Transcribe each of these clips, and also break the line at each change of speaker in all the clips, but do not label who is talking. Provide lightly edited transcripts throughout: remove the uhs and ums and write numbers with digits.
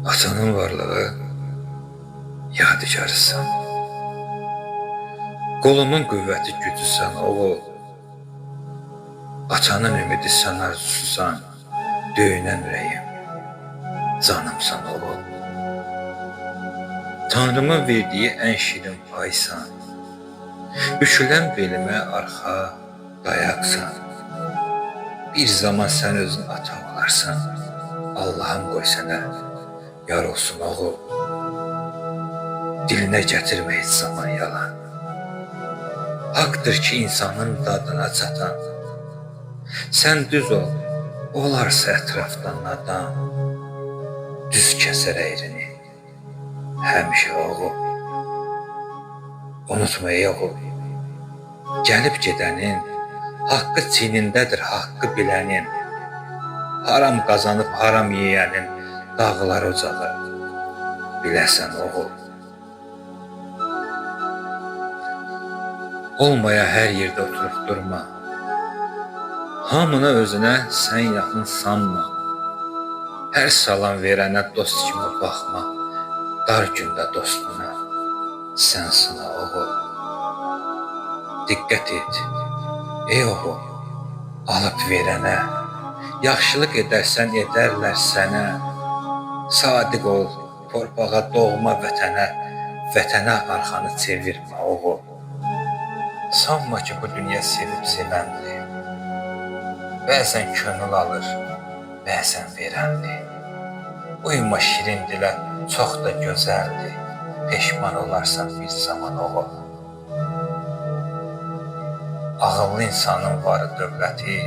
Atanın varlığı yadigarısan. Qolumun qüvvəti gücüsən, oğul. Atanın ümidi sən arzususan, döyünən ürəyim, canımsan, oğul. Tanrımın verdiyi ən şirin paysan. Bükülən belimə arxa dayaqsan. Bir zaman sən özün ata olarsan. Allahım qoy sənə yar olsun, oğul. Dilinə gətirmə heç zaman yalan. Haqdır ki, insanın dadına çatan. Sən düz ol, olarsa ətrafda nadan. Düz kəsər əyrini, həmişə oğul. Unutma ey oğul, gəlib gedənin, haqqı çiynindədir haqqı bilənin. Haram qazanıb haram yeyənin dağlar ocağı. Biləsən oğul. Olmaya hər yerdə oturub durma. Hamını özünə sən yaxın sanma. Hər salam verənə dost kimi baxma. Dar gündə dostuna sən sına oğul. Diqqət et, ey oğul, alıb verənə. Yaxşılıq edərsən edərlər sənə. Sadiq ol torpağa, doğma vətənə. Vətənə arxanı çevirmə oğul. Sanma ki, bu dünya sevib sevəndir. Bəzən könül alır, bəzən verəndir. Uyma şirin dilə, çox da gözəldir. Peşman olarsan bir zaman oğul. Ağıllı insanın varı dövləti,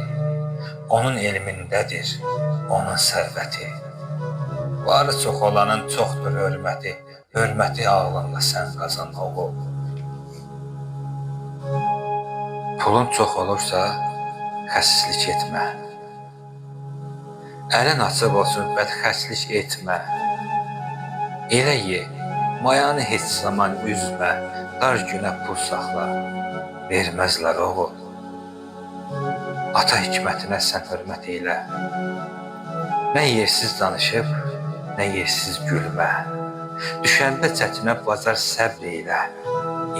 onun elmindədir, onun sərvəti. Varı çox olanın çoxdur hörməti, hörməti ağlınla sən qazan oğul. Pulun çox olursa, xəsislik etmə. Əlin açıq olsun, bədxərclik etmə. Elə ye, mayanı heç zaman üzmə, dar günə pul saxla, verməzlər oğul. Ata hikmətinə sən hörmət eylə. Nə yersiz danışıb, nə yersiz gülmə. Düşəndə çətinə bacar səbr eylə.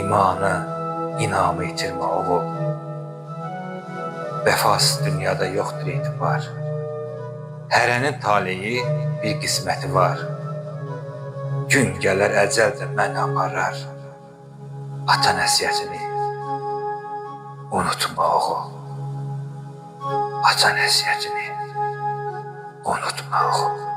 İmanı, inamı itirmə oğul. Vəfasız dünyada yoxdur etibar. Hərənin taleyi bir qisməti var. Gün gələr əcəl də məni aparar. Ata nəsihətini unutma oğul. Ata nəsihətini unutma oğul.